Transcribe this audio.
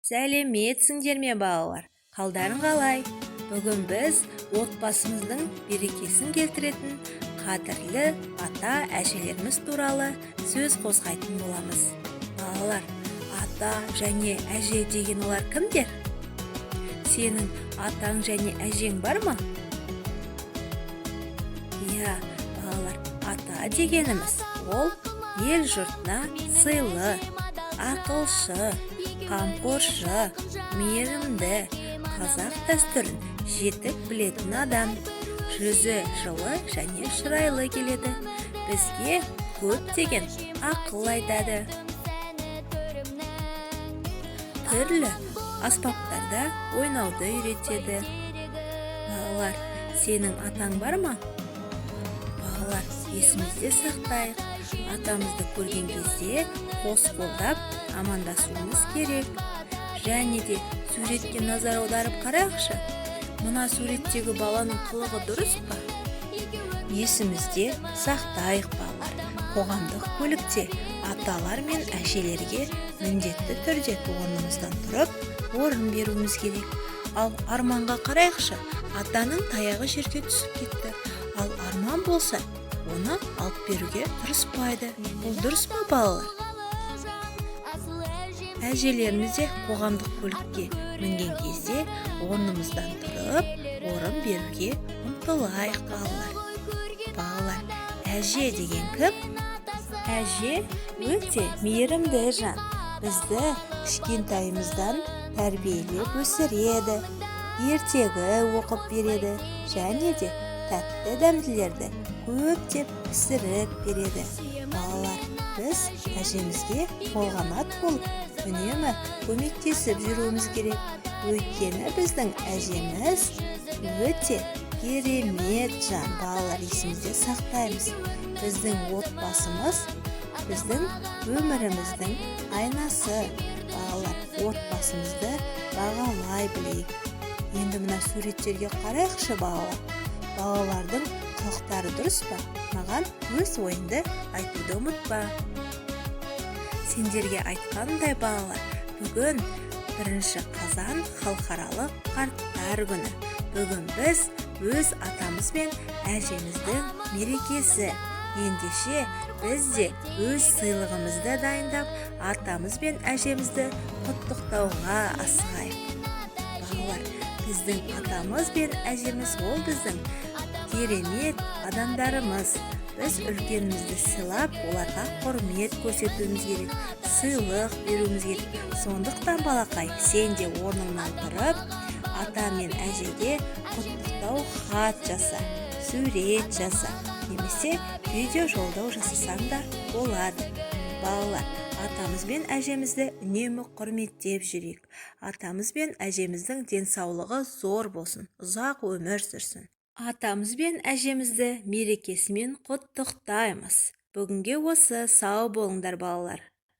Сәлеметсіңдер ме, балалар! Қалдарың қалай? Бүгін біз отбасымыздың берекесін келтіретін қадірлі ата әжелеріміз туралы сөз қозғайтын боламыз. Балалар, ата және әже деген олар кімдер? Сенің атаң және әжең бар ма? Иә, балалар, ата дегеніміз ол ел жұртына сыйлы, ақылшы, қамқоршы, мейірімді, қазақ дәстүрін жетік білетін адам. Жүзі жылы және шырайлы келеді. Бізге көптеген ақыл айтады. Түрлі аспаптарда ойнауды үйретеді. Балалар, сенің атаң бар ма? Балалар, есімізде сақтайық: атамызды көрген кезде қос қолдап амандасуымыз керек. Және де суретке назар аударып қарайықшы. Мына суреттегі баланың қылығы дұрыс па? Есімізде сақтайық, балалар: қоғамдық көлікте аталар мен әжелерге міндетті түрде орнымыздан тұрып, орын беруіміз керек. Ал Арманға қарайықшы. Атаның таяғы жерге түсіп кетті, ал Арман болса, оны алып беруге тырыспайды. Бұл дұрыс па, балалар? Әжелеріміз де қоғамдық көлікке мінген кезде орнымыздан тұрып, орын беруге ұмтылайық, балалар. Балалар, әже деген кім? Әже өте мейірімді жан. Бізді кішкентайымыздан тәрбиелеп өсіреді, ертегі оқып береді және де тәтті дәмділерді көптеп пісіріп береді. Балалар, біз әжемізге қолғанат болып, үнемі көмектесіп жүруіміз керек, өйткені біздің әжеміз өте керемет жан. Балалар, есімізде сақтаймыз: біздің отбасымыз – біздің өміріміздің айнасы. Балалар, отбасымызды бағалай білейік. Енді мына суреттерге қарайықшы, балалар. Балалардың қылықтары дұрыс па? Маған өз ойыңды айтуды ұмытпа. Сендерге айтқандай, балалар, бүгін 1 қазан, Халықаралық қарттар күні. Бүгін біз өз атамыз бен әжеміздің мерекесі. Ендеше, біз де өз сыйлығымызды дайындап, атамыз бен әжемізді құттықтауға асығайық. Балалар, біздің атамыз бен әжеміз ол біздің керемет адамдарымыз. Біз үлкенімізді сыйлап, оларға құрмет көрсетуіміз керек, сыйлық беруіміз керек. Сондықтан, балақай, сен де орныңнан тұрып, ата мен әжеге құттықтау хат жаса, сурет жаса немесе видео жолдау жасасаң да болады. Балалар, атамыз бен әжемізді үнемі құрметтеп жүрейік. Атамыз бен әжеміздің денсаулығы зор болсын, ұзақ өмір сүрсін. Атамыз бен әжемізді мерекесімен құттықтаймыз. Бүгінге осы. Сау болыңдар, балалар.